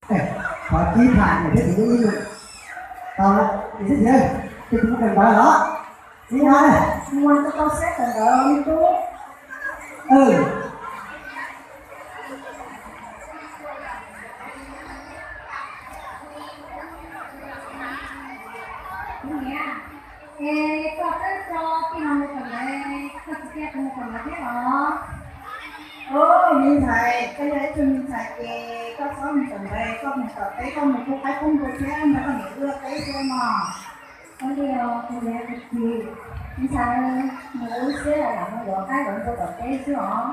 Qhov tib tham niam thiab txiv ib lus. Tau lawm, niam thiab txiv, tus mus kawm ntawv los? Ib no, mus tau tau siab kawm ntawv li tub. Es koj twb tso tij laug mus kawm ntawv, koj tsis cia kuv mus kawm ntawv thiab los? Au, me ntxhais, koj yog ib tug me ntxhais ces koj txhob mus kawm ntawv, koj mus tom teb koj mus pub qaib pub npua thiab nrog koj niam wb ua teb xwb mog. Ua li os, kuv niam kuv txiv, me ntxhais, mus ua lub siab lam mus yuav qaib yuav npua tom teb xwb os.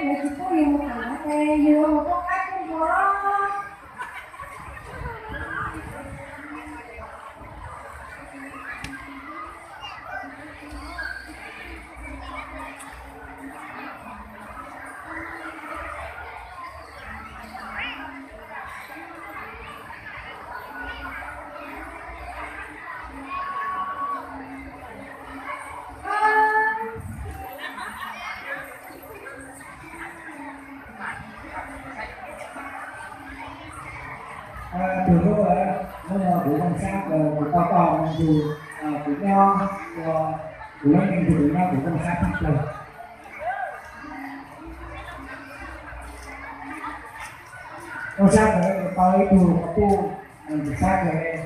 Yus tsis pub yus mus kawm ntawv ces yus mus pub qaib pub npua los? Tus hlub, hnub no kuv zoo siab uas kuv tau koj mus yug kuv nyob, kuv lub neej yug kuv nyob kuv zoo siab tshaj plaws. Zoo siab kawg tau ib tug qhov pub, zoo siab kawg.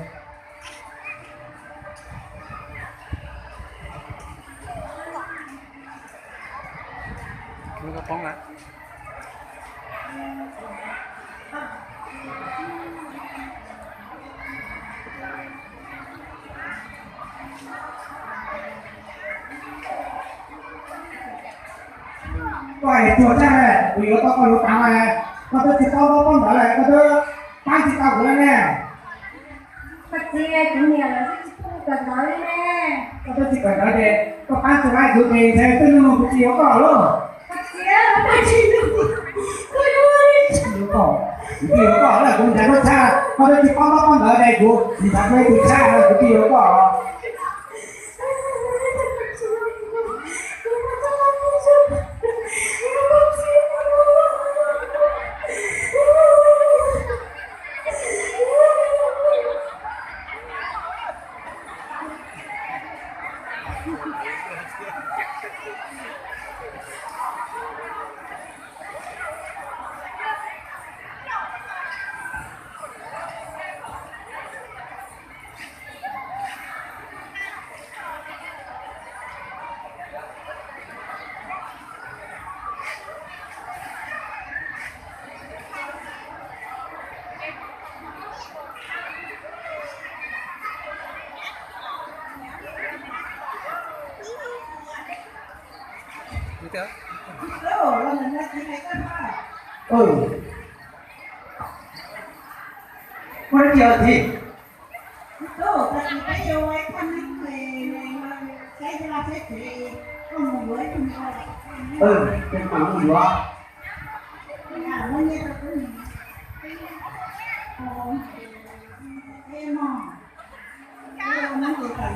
Koj es tuag tag, kuv yuav tau koj lub tav mas, koj twb tsis paub ntaub paub ntawv lawm, koj twb pab tsis tau kuv lawm ne. Koj txiv, kuv niam lawv twb tsis pub kawm ntawv li ne. Koj twb tsis kawm ntawv ces koj pab tsis laib kuv ces ntshe twb nug kuv tsis yuav koj lawm. Koj txiv, koj tsis yuav, koj yuav, kuv tsis yuav koj lawm, kuv ntshav koj tshaj, koj twb tsis paub ntaub paub ntawv ces kuv ntshav koj ib tug tshaj, kuv tsis yuav koj. Ua li cas thiab? Ces mam mus yuav. Peb ua neeb ces kom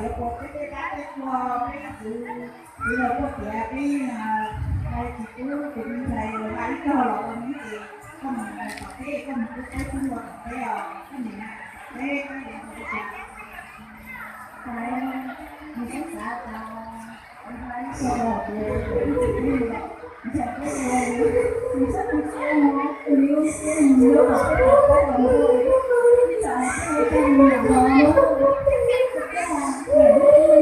yuav puas peb tej dab tej qhua, peb txwv, txwv laus tuaj tiav peb, tsis pub tus me ntxhais hla ib zaug los ua neeb ces koj mus tom teb, koj mus pub qaib pub npua tom teb os koj niam. Peb, peb, nws xav xav tas, nws hla ib zaug los tias ib txwm peb mus, ntshe peb ua, nws txhob tu siab no, nws lub siab nws nyob tom peb tom qab los ntua, ib tsam peb ua tau me nyuam los no, peb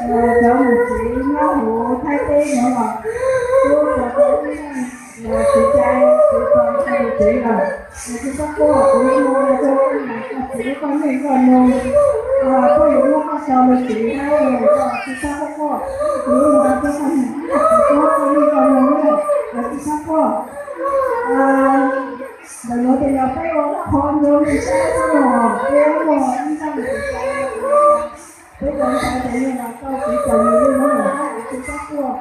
ua tau me nyuam los peb tsis tau me nyuam. Kuv koj neej koj noog, koj yuav muab koj sau los tsev na, koj tsis txhob quaj, kuv yuav mus rau koj neej koj noog na, koj tsis txhob quaj. Ntawm nuav ces yog peb ua qhov ncauj ntawm sab xwb os, peb muaj ib zaj ntawm peb cov ntxhais ces yog los tau kuv cov yus li no lawm, kuv tsis txhob quaj.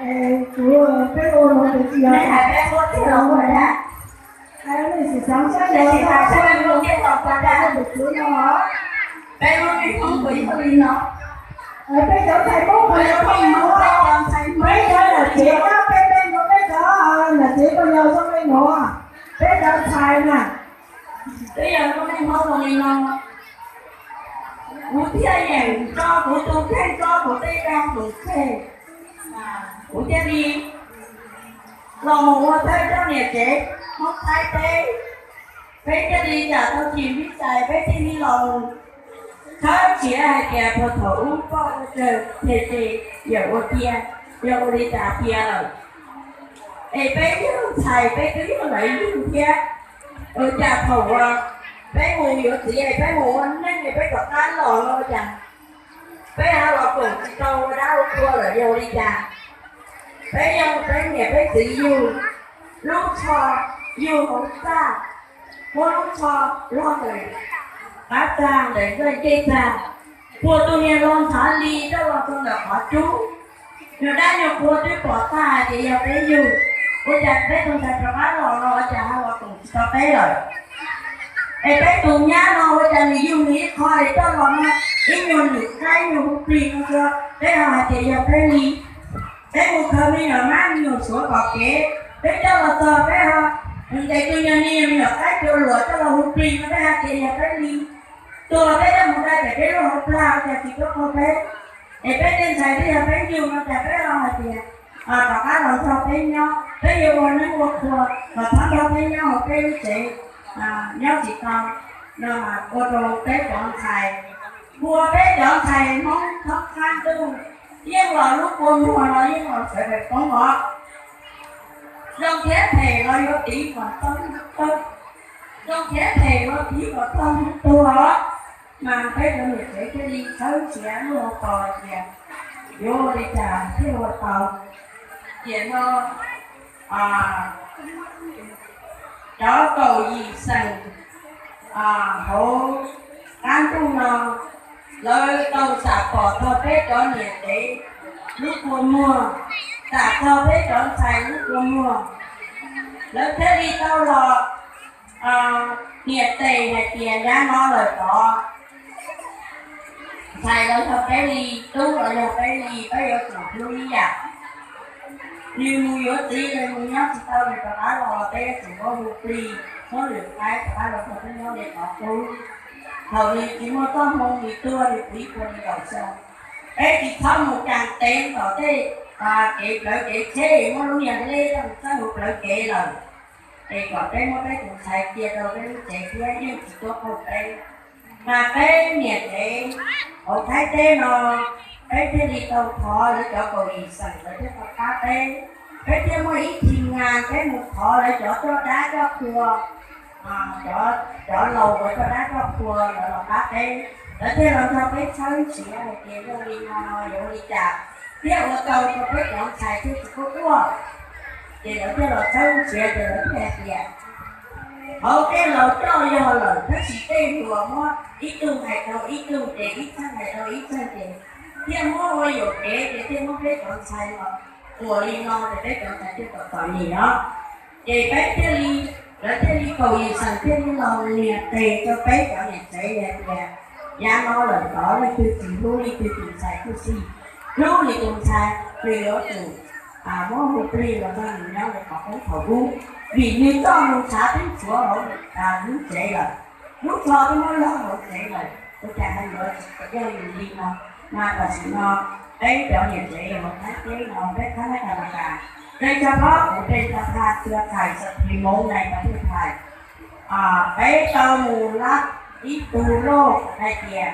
Es kuv, peb ua no ces tsis yog hais peb quaj tiag los ua dab. Hais nej sim xav saib yog peb ua ntawm tsev no, peb lub neej Hmoob puas yog li no? Peb cov ntxhais Hmoob puas yog li no? Peb cov niam tsev, peb peb nuav peb cov niam tsev puas yog zoo li no? Peb cov ntxhais na, peb yog lub neej Hmoob puas li no? Kuv thiaj yeem tso kuv tus kheej, tso kuv tej dag tus kheej, kuv thiaj li los mus ua thawj roj niam tsev Hmoob Thaib teb. Peb thiaj li yam tau chim ib txhais, peb thiaj li los mus tshawb nrhiav hais tias puag thaum ub poj ua tsawg, ces yawm ua tiag, yog ua li cas tiag lawm. Es peb yog ntxhais peb twb yog lawv yug thiab. Ua cas thaum uas peb mus yuav txiv es peb mus ua neej es peb rov qab los no ua cas peb ho los koom tsis tau ua dab ua qhua lawm yog ua li cas? Peb yog peb niam peb txiv yug lub tsho, yug hauv txaj, muab lub tsho log ntawm qab txag ntawm ntxaj ncej txag, puag tus niag los ntshav li coj los txog ntawm qhov cub. Nyuag dab nyuag qhua twb pom tag hais tias yog peb yug, ua cas peb tus ntxhais rov qab los no ua cas ho los koom tsis tau peb lawm? Es peb tus nyab no ua cas nws yug nws ib qho es coj los no ib nyuag lwm qaib nyuag hu plig no xwb, peb ho hais tias yog peb li. Peb mus khaws me nyuam mab me nyuam suav kom kev, peb coj los txog peb ho ntes tus nyuag me nyuam qaib cua luam coj los hu plig no peb hais tias yog peb li. Tuag peb coj mus dai pem peb lub hauv plag ua cas tsis tuaj qaug peb? Es peb tej ntxhais twb yog peb yug no cas peb ho hais tias rov qab los nrog peb nyob, peb yuav ua neeb ua qhua los txhob nrog peb nyob hauv peb lub tsev, nyob tsis tau no mas ua rau peb cov ntxhais, ua peb cov ntxhais Hmoob thoob qab ntuj yeej los lub kua muag no yeej los sawv daws poob os. Zoo thiab phem los yuav tiv kom txog hnub tuag, zoo thiab phem los tiv kom txog hnub tuag os. Mas peb cov niam tsev thiaj li txhawb nrhiav lub hauv paus tias yuav ua li cas thiaj ua tau. Tiam no cov kaum yim xeem hauv qab ntuj no, lawv tau xam pom txog peb cov niam tsev lub kua muag, xam txog peb cov ntxhais lub kua muag, lawv thiaj li tau los niam tes hais tias nyab no lawm tod. Ntxhais los yog peb li, tub los yog peb li, peb yuav tsum hlub ib yam. Nws mus yuav txiv, nws mus nyob tsis tau, nws rov qab los los peb yuav tsum muab hu plig, muab lwm qaib rov qab los txog peb nyob li qhov qub. Thaum nws tsis muaj txoj hmoo, nws tuag nws puv ib puas nees nkaum xyoo, peb tsis txhob mus kas tev tom tej kev plawv kev tsheb, muab lub niag lej txawj mus plawv kev lawm. Es kom peb muab peb tus ntxhais cia rau peb lub tsev thiab yeej tsis tuaj qaug peb. Mas peb niam tsev hauv Thaib teb no, peb thiaj li tau thov lawv cov kaum yim xeem lawv thiaj tau pab peb. Peb thiaj muaj ib thim nas peb mus thov lawv cov coj dab coj qhua, cov laus uas coj dab coj qhua lawv los pab peb. Lawv thiaj los nrog peb txhawb nrhiav hais tias yog li no no yuav ua li cas thiaj ua tau rau peb cov ntxhais thiaj tsis quaj quaj. Ces lawv thiaj los txhawb nrhiav ces lawv thiaj hais tias hauv tej laus coj yog lawm tab sis tej hluas muab ib tug hais rau ib tug ces ib txheej hais rau ib txheej ces thiaj muab ua yuam kev ces thiaj muab peb cov ntxhais los ua li no ces peb cov ntxhais thiaj tau txom nyem os. Ces peb thiaj li, lawv thiaj li kaum yim xeem thiaj li los nias tes rau peb cov niam tsev hais tias yav no lawm tod leej twg tsis hlub leej twg tus ntxhais tub si, hlub nws tus ntxhais nws yuav tsum muab hu plig los nrog nws nyob rau qhov qub thaum ub, vim nws txoj moo tshav twb tshuav hauv lub tsev lawm, lub tsho twb muab log hauv tsev lawm, ua cas ho yuav tsis yog yus li no. Mas tam sim no peb cov niam tsev hauv Thaib teb no peb qhab lab ka la kas, peb cov phob kuv peb cov tha tua thais xab phi moov nais pas thij thais, peb tau mus lab ib tug loj hais tias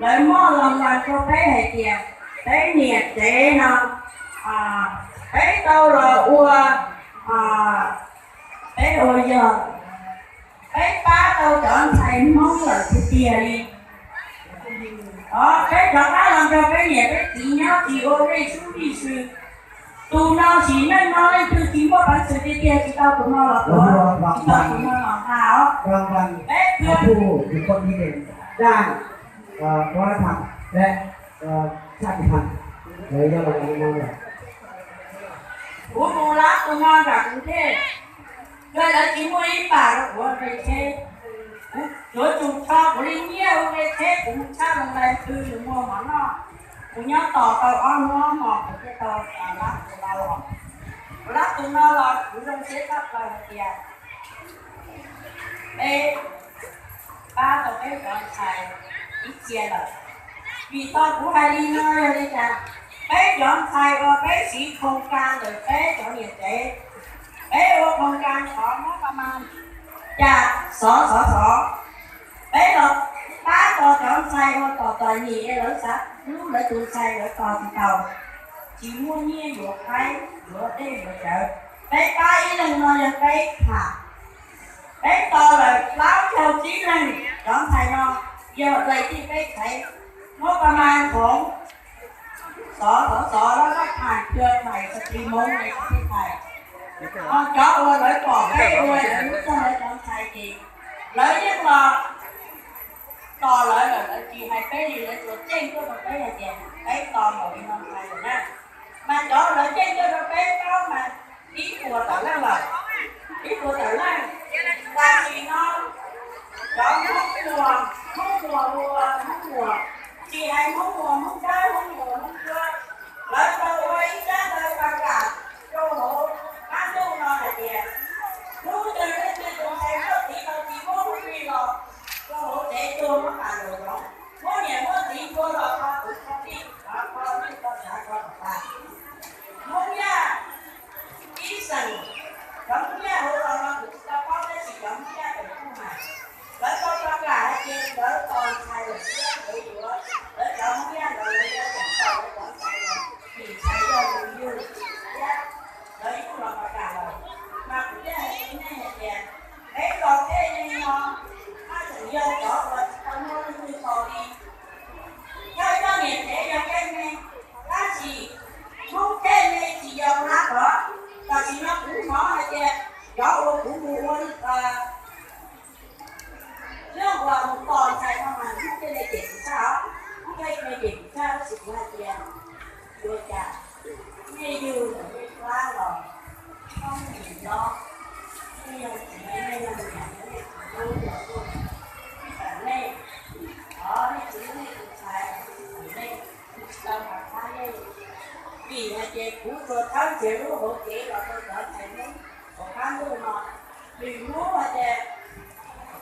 lawv muaj los mas rau peb hais tias peb niam tsev no peb tau los ua, peb ua yog Peb pab tau cov ntxhais Hmoob lawm tiag tiag li. Os, peb rov qab los nrog peb niam peb txiv nyob tsis ua vij sub vij sw. Tus no sim neej no leej twg tsis muaj peev xwm tiag tiag tsis tau tus no los tuav, tsis tau tus no los nqa os. Peb Kuv mus lab tus no nram Kruv Thej, yog lawv tsis muaj ib pam rau kuv ua nqe tsheb. Kuv yuav tsum tso kuv li nyiaj ua nqe tsheb, kuv mus tshaj Loos Lais Npws mus muag mov noj. Kuv nyob tos tau ob hnub ob hmos kuv thiaj tau lab tus no los. Kuv lab tus no los kuv zoo siab tshaj plaws hais tias peb pab tau peb cov ntxhais ib txhia lawm. Vim tau kuv hais li no yog li cas? Peb cov ntxhais uas peb siv khoom kas ntawm peb cov niam tsev, peb ua khoom kas thov muab pa ma cas xov xov xov. Peb los pab tau cov ntxhais uas tos tos nyim es lawv xav hlub lawv tus ntxhais lawv tos tsis tau, tsis muaj nyiaj yuav qaib yuav dej yuav cawv. Peb pab ib leeg no yog peb tham. Peb tos lawm plaub caug tsib leeg cov ntxhais no, yog dai thiaj peb thaiv muab pa ma khoov xov xov xov lab lab tham cua thais xas tis Hmoob li xov thiaj thaiv. Ho cov uas lawv pom peb ua lawv lub txog lawv cov ntxhais ces lawv yeej los tos lawv lawm, lawv tsis hais peb li, lawv tsuas ceeb tuaj rau peb hais tias peb tos npaum li no ntxhais lawm na. Mas cov lawv ceeb tuaj rau peb paub mas ib puas tawm leej lawm, ib puas tawm leej. Tam sim no cov Hmoob Muas, Hmoob Muas ua Hmoob Muas, tsis hais Hmoob Muas Hmoob Dawb, Hmoob Muas Hmoob Suav, lawv tau ua ib tsab ntawv pa kam rau hauv qab ntuj no hais tias hnub twg leej twg tus ntxhais muaj txiv tau tsis muab hu li los rau hauv tsev tuag muab tas nraum zoov, muab niam muab txiv tua los kho tus kho tij, kho lwj kho tsav kho kom tas. Hmoob Yaj ib xeem, cov Hmoob Yaj hauv los no kuv tsis tau paub tab sis cov Hmoob Yaj pem Phuj Mas lawv tau pa kam hais tias lawv tos ntxhais lawm thiab lawv yuav, lawv cov Hmoob Yaj ntawd lawv yuav tseem tos lawv cov ntxhais los vim ntxhais yog nws yug thiab lawv yeej los pa kam lawm. Mas kuv thiaj hais rau nej hais tias peb los tej li no, haj tseem yog cov uas tsis tau muaj leej twg tos li. Yog ib txoj niam tsev yog tej me, tab sis Hmoob tej me tsis yog qab tod. Tam sim no kuv hnov hais tias cov uas kuv mus ua lub uas mus tos ntxhais no mas Hmoob tej me cem kuv tshaj os, Hmoob tej me cem kuv tshaj tab sis kuv hais tias ua cas nej yug ntawm nej plab los Hmoob nim no nej yog txiv nej yog niam nej tsis hlub los tuaj tsis tawm nej, thov nej tsis hlub nej tus ntxhais tsis tawm nej, kuv tsis tau nqa qab nej. Vim hais tias kuv tsuas thawb nrhiav lub hauv kev los rau cov ntxhais Hmoob hauv qab ntuj no. Vim Hmoob hais tias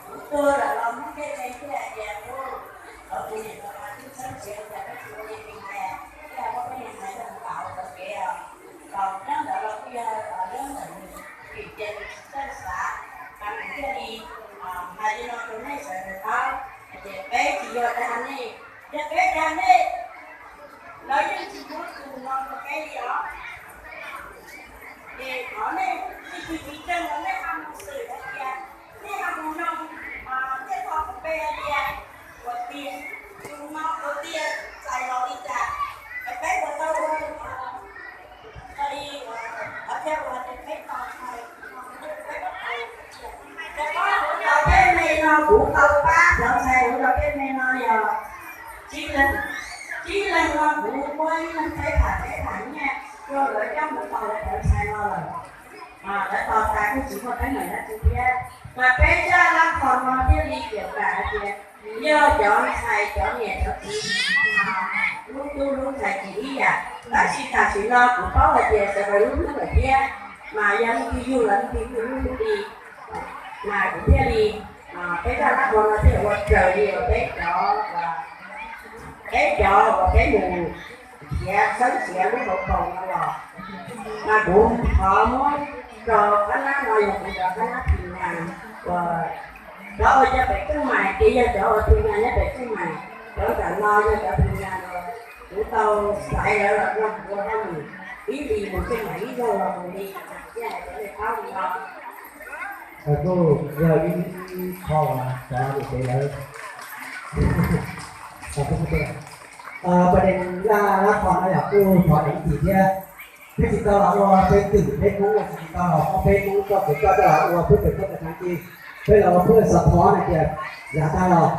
kuv tuag lawm los Hmoob tej me thiaj hais tias, ov, kuv niam tus qas twb txheeb txiav cas peb tsis ua li nws hais, thiaj muab peb niag ntxhais coj mus pam hauv txoj kev os. Los nyob ntawd los kuj yog nyob ntawm nws, vim tias nws tsis txawj xav, mas nws thiaj li, hais li no rau nej sawv daws paub hais tias peb tsis yog dag nej, yog peb dag nej, lawv yeej tsis muab tus no rau peb li os. Ces thov nej, nej tsis tsis tseeg los nej ho mus xwm hais tias, nej ho mus noog, thiaj tau kuv pe hais tias, ua tiag, tus no ua tiag txais los li cas, es peb puas tau ua li, qhov thiaj ua tias peb tos ntxhais, peb, cov peb me no kuv tau pab cov ntxhais uas cov peb me no yog tsib leeg, tsib leeg no kuv muab ib leeg peb phav peb phav nyiaj rau lawv coj mus tos lawv cov ntxhais no lawm. Lawv tos tas kuj tsis muaj teeb meem dab tsi thiab. Mas peb zaj lab qho no thiaj li piav txog hais tias yog cov ntxhais cov niam cov txiv hlub tub hlub ntxhais tsis ib yam. Tab sis tam sim no kuv paub hais tias sawv daws hlub hlub lawm thiab, mas yog leej twg yug los leej twg hlub hlub li, mas kuv thiaj li, peb zaj lab qho no thiaj ua raws li uas peb cov, peb cov uas peb mus nrhiav txheeb nrhiav lub hauv paus no los. Mas kuv thov muab rau qab nab no yog kuv cov qab nab Phis Nyas uas cov uas nyob pem Tseej Maim ces yog cov uas Phis Nyas nyob pem Tseej Maim, cov ntawm no yog cov Phis Nyas uas kuv tau xaiv lawv los nrog kuv ua hauj lwm ib hlis mus Tseej Maim ib zaug los mus li, thiaj hais rau nej paub li no. Kuj yog ib qho cov niam tsev lawv, pab neeg laj lab qhos no yog kuj thov niam txiv thiab, peb tsis tau los ua peb twm peb Hmoob, tsis tau los muab peb Hmoob txoj kev coj coj los ua peb pem txoj kev thav ci, peb los ua peb xov thov no tias yav tag los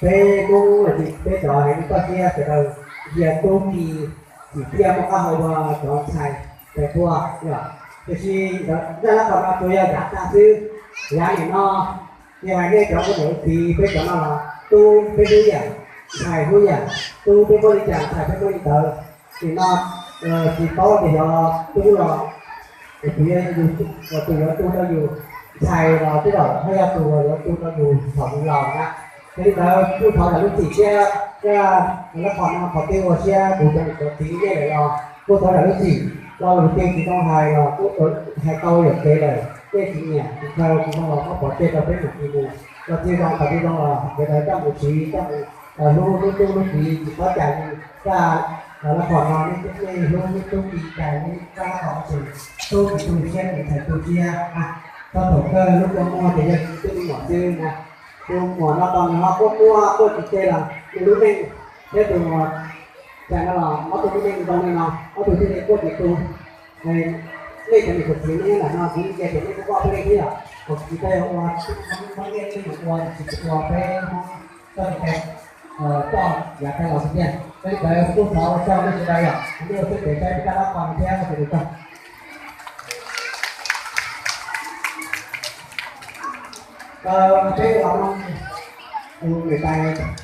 peb Hmoob los sis peb cov heev toj siab sawv daws ntiag tub ki, tsim txiaj muaj qab hau ua cov ntxhais pem tuaj yom. Tiam sis laj lab qhos no tsuas yog yav tag xwb, yav nim no ces hais nej cov ua niam ua txiv peb cov no los tub peb hlub yam, ntxhais hlub yam, tub peb muaj li cas ntxhais peb muaj li ntawd. Nim no tsis paub tias yog tub los tus yuav tu rau yus, ntxhais los tej zaum haj yog tus yuav tu rau yus thaum yus laus na. Yog li ntawd kuj thov zam lub txim thiab, laj qhos no qhov twg ua siab kuv cov niam cov txiv nej lawm los kuj thov zam lub txim. Lo lus twg tsis tau hais los kuj hais tau yuam kev lawm, nej tsis nyiam tsis txhawj tsis zoo los muab pov tseg rau peb mam mus. Los tsis zoo thaum tsis zoo los sawv daws coj mus siv coj mus hlub hlub tub hlub kiv tsis txhob cais li. Laj qhos no nej hlub hlub tub kiv cais li, laj qhos no ces tub kiv tu siab kiv ntxhais tu siab. Txog thaum kawg lub kua muag ces yog yus twb me nyuam xwb na. Tus muam no tos nws ho quaj quaj quaj tsis tseg los nws lub neej, thiab tus muam cas no los ob tug lub neej zoo li no, ob tug thiaj li quaj tsis tu. Nej cov niam cov txiv nej nyob ntawm no kuv yeej cia tias nej kuj paub peb leej thiab yom, kuv tsis tau ua, Hmoob Nyiaj tsis ua, tsis ua peb Hmoob txoj kev cai, txoj yav tag los tiag. Peb ntawd kuj thov ua tsaug nej sawv daws yom, nej ua siab ntev saib peb laj lab qhos no thiab ua tsaug. Peb los mloog tus niam tais